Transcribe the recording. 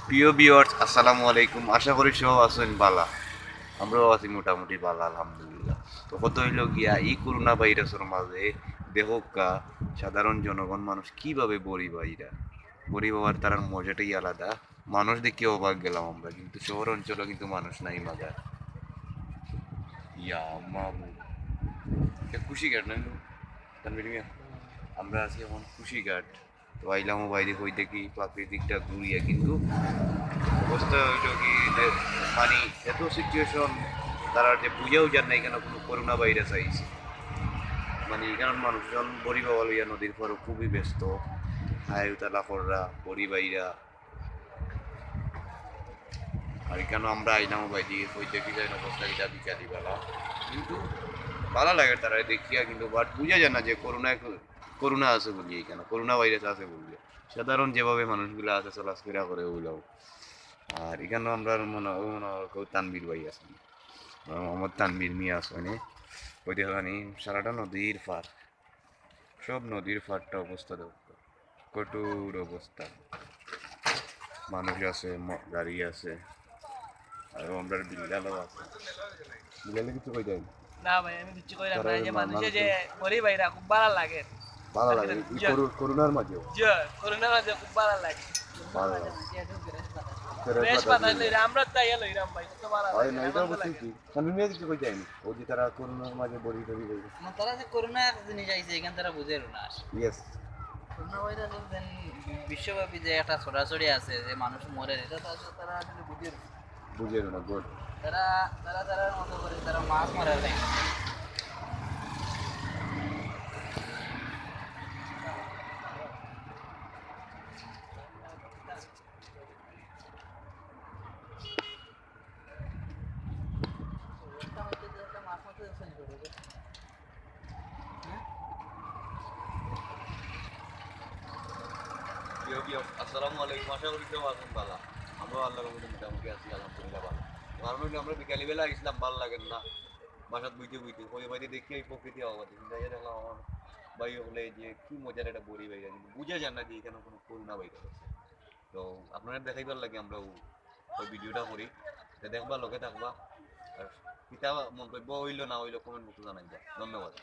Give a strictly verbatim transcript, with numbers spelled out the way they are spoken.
প্রিয় ভিউয়ার্স, আসসালামু আলাইকুম। আশা করি সব আছইন বালা। আমরাও আছি মোটামুটি বালা, আলহামদুলিল্লাহ। তো কথা অইলো গিয়া, ই করোনা ভাইরাসর মাঝে দেখউক্কা সাধারণ জনগণ মানুষ কিভাবে বড়ি বাইরা। বড়ি বাওয়ার তারার মজাটাই আলাদা। মানুষ দেখিয়া অবাক গেলাম আমরা, কিন্তু শহর অঞ্চলো কিন্তু মানুষ নাই মাগার। ইয়া মাবুদ, এটা কুশিঘাট না? তানভীর মিয়া, আমরা আছি এখন কুশিঘাট। তো আইলাম বাইরে, কই দেখি প্রাকৃতিকটা ঘুরিয়া, কিন্তু অবস্থা অইলো কি যে, মানে, এত সিচুয়েশন, তারা যে বুঝাও যার না এখানো কোনো করোনা ভাইরাস আইছে। মানে, এখানো মানুষজন বড়ি বাওয়া লইয়া নদীর পাড়ো খুবই ব্যস্ত। হায় উতালা কররা, বড়ি বাইরা। আর এখানো আমরা আইলাম বাইরে, কই দেখি যাই অবস্থা এটা বিকালি বেলা। কিন্তু বালা লাগে তারা দেখিয়া, কিন্তু বাট বুঝা যায় না যে করোনা করোনা আছে বলি এখানো, করোনা ভাইরাস আছে বলি। সাধারণ যেভাবে মানুষগুলা আছে চলাফেরা করে ওগুলাও। আর এখানো আমরা মনে হয়, মনে হয় কেউ তানভীর ভাই আছে, মোহাম্মদ তানভীর মিয়া আছে, মানে, ওই দেখো, মানে, সারাটা নদীর পার, সব নদীর পারটা অবস্থা দেখো, কঠোর অবস্থা। মানুষ আছে, ম-, গাড়ি আছে, আর আমরার বিল্লালও আছে। বিল্লালে কিছু কই যায়? না ভাই, আমি কিচ্ছু কইরাম না। এই যে মানুষে যে বড়ি বাইরা খুব বালা লাগে। বালা লাগে, এই করো-, করোনার মাঝেও। জি, করোনার মাঝে খুব বালা লাগে। বালা লাগে। ফ্রেশ পাতা লইরা, আমরা তাই লইরাম ভাই, কত বালা লাগে। না, এটা অবশ্যই ঠিক। আমি মেয়ে কিছু কই যায়নি, ও যে তারা করোনার মাঝে বড়ি টড়ি রয়েছে। না, তারা যে করোনা জিনিস আইছে, এখান তারা বুঝের না। ইয়েস। করোনা ভাইরাস বলতেন বিশ্বব্যাপী যে একটা ছড়াছড়ি আছে, যে মানুষ মরে, এটা তো আসলে তারা আসলে বুঝের না। বুঝের না, গুড। তারা, তারা, তারার মতো করে তারা মাছ মারা যায়। প্রিয় ভিউয়ার্স, আসসালামু আলাইকুম। আশা করি সব আছেন ভালা। আমরাও আল্লাহর রহমতে মোটামুটি আছি, আলহামদুলিল্লাহ ভালা। কারণ হইলো আমরা বিকালবেলা আইছিলাম, ভালা লাগের না, বাসাত বইতে বইতে, কই বাইরে দেখি এই প্রকৃতি আবার দেখি, যাইয়া দেখলাম আমার ভাই হকলে যে কি মজার একটা বড়ি বাইরা, কিন্তু বুঝা যায় না যে এখানো কোনো করোনা ভাইরাস আছে। তো আপনারারে দেখাইবার লাগি আমরা ও, ওই ভিডিওটা করি, তো দেখবা, লগে থাকবা। আর কিতা মন্তব্য হইলো না হইলো কমেন্ট বক্সে জানাইবা। ধন্যবাদ।